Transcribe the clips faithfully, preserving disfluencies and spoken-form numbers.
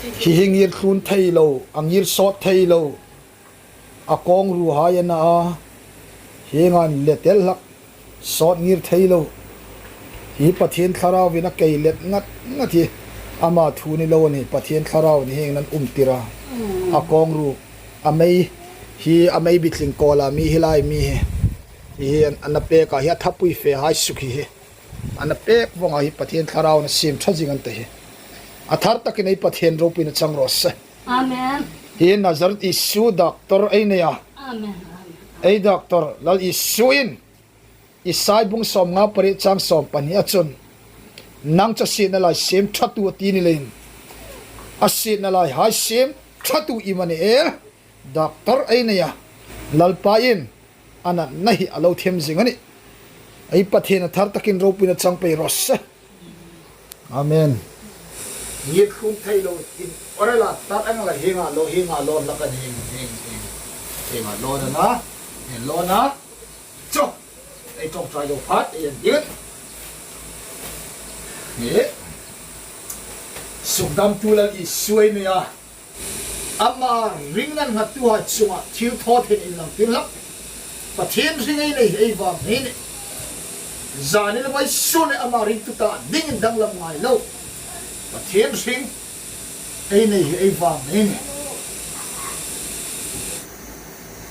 Hi hi ngir thlun thei lo, a ngir sawt thei lo. A kawngruhai a na a. Hieng ang le tel hlak, sawt ngir thei lo. Hi Pathien Thlarauvin a kei let ngat ngat hi. Ama thu ni lo a nih, Pathien Thlarauvin hieng ang an umtir a. A kawngru, a mei, hi a mei bitling kawla mi hi lai mi hi. Hi hi an, an a pek a hi a thapui fe hai suk hi hi. An a pek vawng a hi Pathien Thlarauvin a siem ṭha zing an ta hi. A thar takin ei Pathien ropuina chang raw se. Amen. Hi Nazareth Isu doctor ei nei a. Amen. Amen. Ei doctor Lal Isuin Isai bung sawmnga pariet chang sawm pahni a chun, nang chu sietna lai siem ṭhatu a ti ni leiin, a sietna laihai siem ṭhatu i mani el, doctor ei nei a. Lalpain a natna hi a lo thiem zing a nih. Ei Pathien a thar takin ropuina chang pei raw se. Amen. Ngir thlun thei lo in orela tat ang la hinga lo, hinga lo la kan hing, hing, hing. Hinga lo na na. Hing lo na. Cho. Ei ṭawngṭai lo phat, ei an dil. Hi. Sukdamtu Lal Isu ei nei a. Ama ring nan nghattuhai chunga thil thaw thei inlang tir hlak. Pathien hring ei nei, ei vang nei ni. Zani le vawisun le ama ringtu ta dingin danglam ngai lo. Pathien hring ei nei, ei vang nei ni.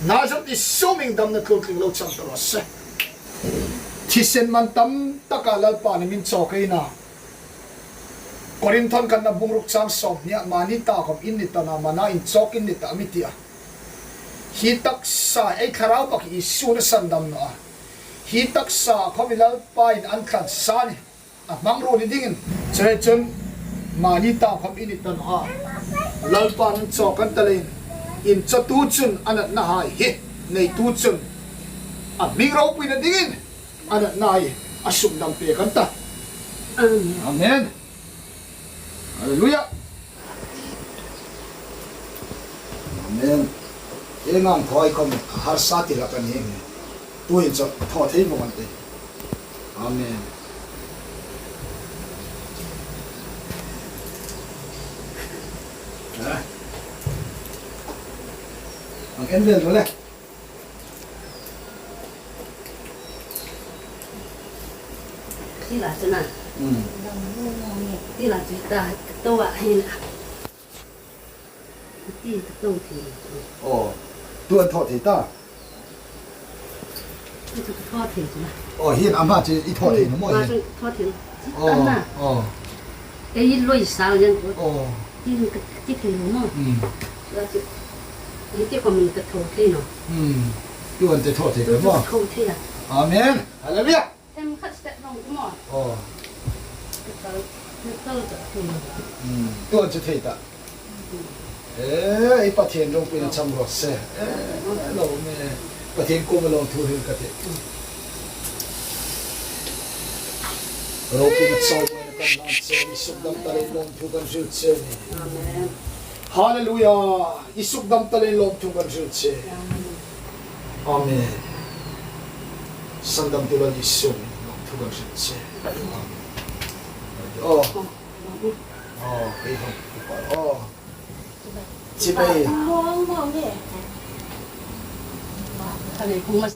Nazareth Isu hming damna tlung tling lo chang ta raw se. Thisen man tam taka Lalpan a min chawk ei na. Korinth khatna bung ruk chang sawmhnia, mani ta khawm in ni ta naw, mana in chawk in ni ta mi ti a. Hi taksa ei thlarau bak Isun a sandam naw a. Hi taksa khawm hi Lalpain an thlan sa ni. A hmangruo ni dingin. Chuleiin chun mani ta khawm in ni ta naw a. Lalpan an chawk kan ta leiin. Inchawtu chun a natnahai hi neitu chun a hming ropuina dingin a natnahai a sukdam pek kan ta. Amen. Amen. Hallelujah. Amen. Ei ngang thaw khawm harsa ti hlak a ni hi. Tuhin chu thaw thei vawng an tih. Amen. Ha? Ang en vel ro le. Ti la chu na. Hmm. Ti la chu ta, to wa hin. Ti to ti. Oh. Tu an thaw thei ta. Ti chu thaw thei chu na. Oh, hin ama chu i thaw thei naw maw hin. Thaw thei. Oh, oh. Ei loi sa yang ko. Oh. Ti ka ti thei naw maw. Hmm. La chu. Ni ti ko min ka thaw thei naw. Hmm. Tu an te thaw thei ka maw. Thaw thei a. Amen. Hallelujah. Tem khat step long tu maw. Oh. Ka kal, ka kal ka tu. Hmm. Tu an chu thei ta. Eh, ei Pathien ropuina chang raw se. Eh, lo me. Pathien kuoma lawmthu hril ka tih. Ropuina chang raw kan hlan che, i sukdam ta leiin lawmthu kan hril che ni. Amen. Hallelujah. I sukdam ta leiin lawmthu kan hril che. Amen. Sandamtu Lal Isu, lawmthu kan hril che. Amen. Oh. Oh, kei hawng, kei hawng. Oh. Chibai.